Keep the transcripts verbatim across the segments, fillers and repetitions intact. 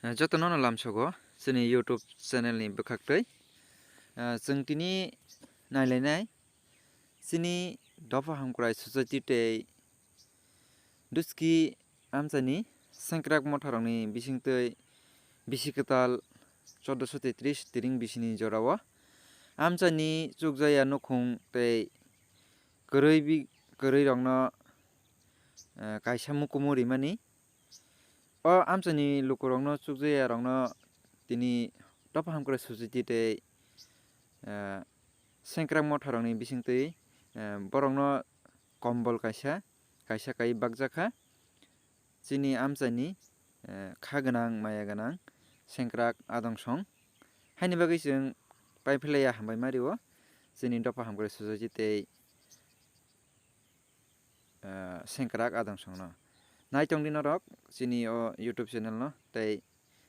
Eh, jotono no lamsogo chini YouTube channel ni bwkhaktwi. Eh, chwng tini nailainai chini Dopha Hamkrai Society tei Duski amchaini sengkrak motharokni bisingtwi bisi kwtal chordoso tetris tiring bisini jorao amchaini chukjaya nukhung tei kwrwi bi-, kwrwirokno, eh, kaisa mukumu rimani. O amchaini lukurokno chukjayarokno tini Dopha Hamkrai Society tei, eh, sengkrak motharokni bisingtwi, eh, borokno kombol kaisa, kaisa kai bakjakha. Chini amchaini, eh, kha gwnang, maya gwnang, sengkrak adongsong. Haini bagwi chwng paiphlaiya hambai ma rio. Chini Dopha Hamkrai Society tei, eh, sengkrak adongsongno. Naitongdi norok chini o YouTube channel no tei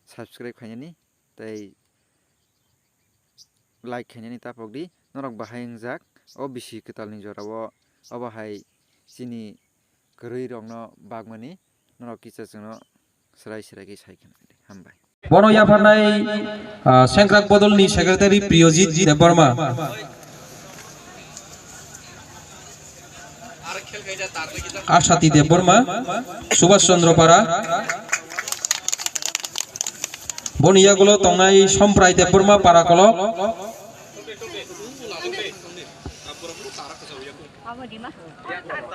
subscribe khainani tei like khainani tapokdi. Norok bahai wngjak o bisi kwtalni jorao obo hai chini kwrwirokno bagmani norok kisa chwngno swrai swrai khe sai khe nangdi. Hambai. Bono yapharnai, ah, sengkrak bodolni secretary Priyojit Debbarma, Ashati Debbarma, Subhash Chandra Para, boni yagulo tongnai Somprai Debbarma Parakolok,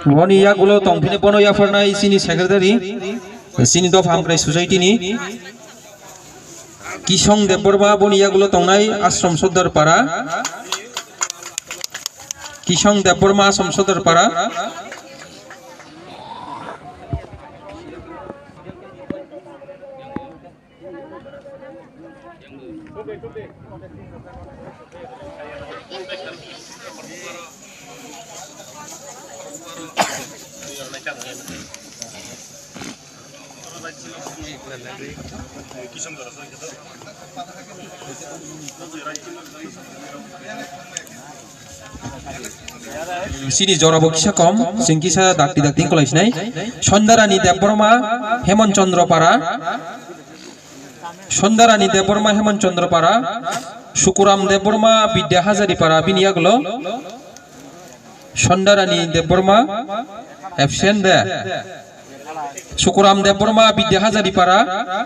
boni yagulo tongphini bono yapharnai chini secretary, chini Dopha Hamkrai Society ni Kisong Debbarma, boni yagulo tongnai Ashram Sordar Para. Kisong Debbarma, Ashram Sordar Para. Chini jorabo kisa kom, chwng kisa dakti dakti wngkolai sinai. Sondarani Debbarma, Hemon Chandra Para. Sondarani Debbarma, Hemon Chandra Para. Sukuram Debbarma, Bidya Hazari Para, bini yagulo. Sondarani Debbarma, absent de. Sukuram Debbarma, Bidya Hazari Para.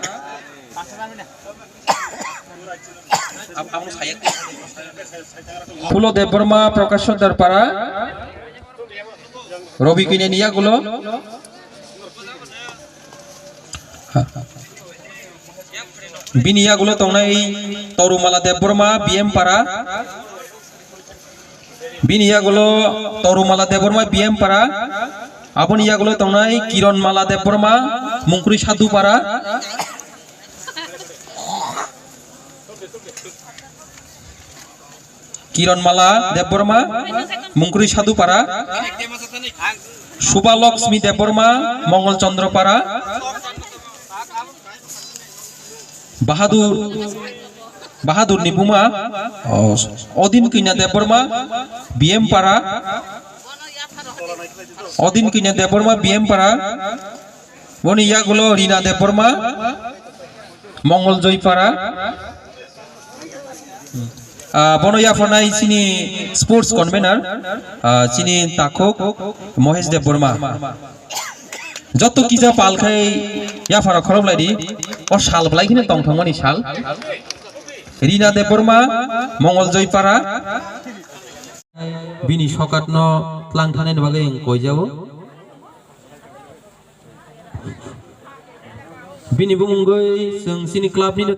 Phulo Debbarma, Prakash Sordar Para. Robi Kuineni yagulo. Bini yagulo tongnai Torumala Debbarma, B M Para. Bini yagulo Torumala Debbarma, B M Para. Aboni yagulo tongnai Kiron Mala Debbarma, Mungkri Sadhu Para. Kiron Mala Debbarma, Mungkri Sadhu Para. Subha Lakshmi Debbarma, Mongol Chandra Para. Bahadur, Bahadur ni buma, oh, Odin Kunya Debbarma, B M Para. Odin Kunya Debbarma, B M Para. Boni yagulo Rina Debbarma, Mongol Joypara. Ah, bono yapharnai chini sports convener, ah, chini takhuk Mohesh Debbarma. Joto kisa pal khai yapharo khorok lai di. O sal belai kheno tongthokmani sal. Rina Debbarma, Mongol Joypara. Bini sokatno tlang thanani bagwi ang koijao. Bini bumungwi chwng chini club ni